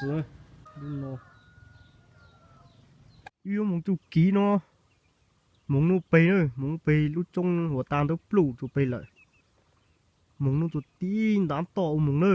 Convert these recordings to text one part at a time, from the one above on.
Wb yuav moog txuj kev no, moog nuj peg na, moog nuj peg lub roob huav tas ntawd pluj rua peg lawm. Moog nuj txug tib ntav toj ua moog na.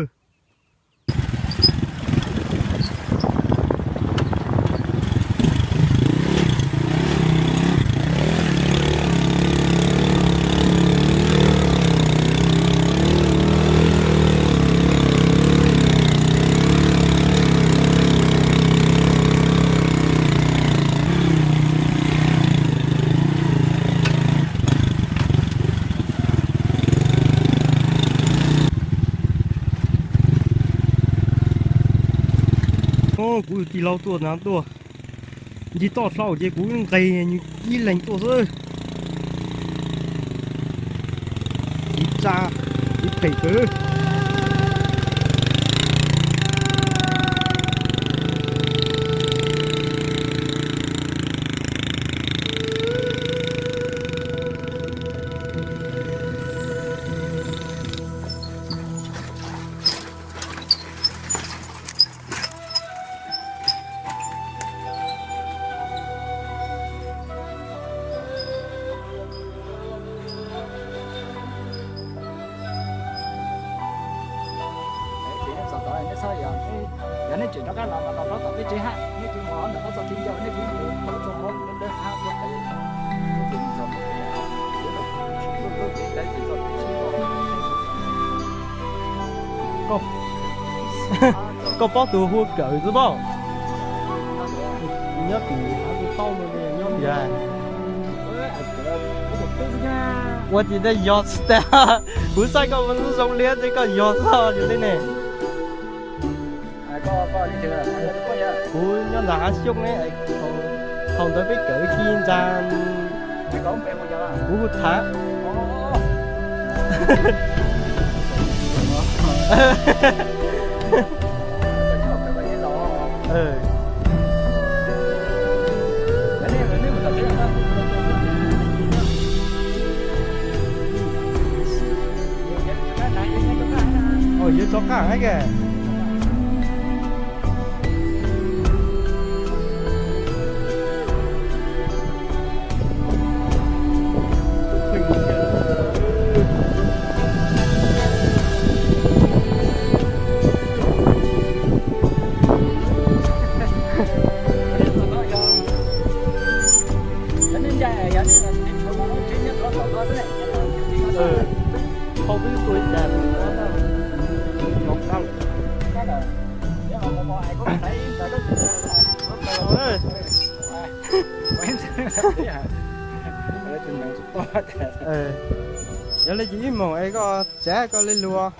Kuv yug tij laug tuaj na tuaj, ncig toj dlhau ces kuv nqes nws ib leeg tuaj xwb. Ib tsa, ib pem kawg. Yog nej tseem rov qab los mas los rau tom peb tsev hab, nej tsis mus ntawm qab txoj kev ncauj, nej tseem mus tau txoj hmoov dawb dawb hab. Koj paub tus hu Kawm xwb paub? Nyob tim hav tau no, nyob tias ua tim tej yog tsis tas. Kuv saib koj zoo li ces koj yog xwb yog li ne. Kuv nyob ntawm hav xyoob ne, thaum ntawd peb kawm ci ntsa, kuv hu Thav. Yuav rov qab hab ke. Hau peb tuaj ib cas, yog li ces ib moos es koj tsav koj li lug.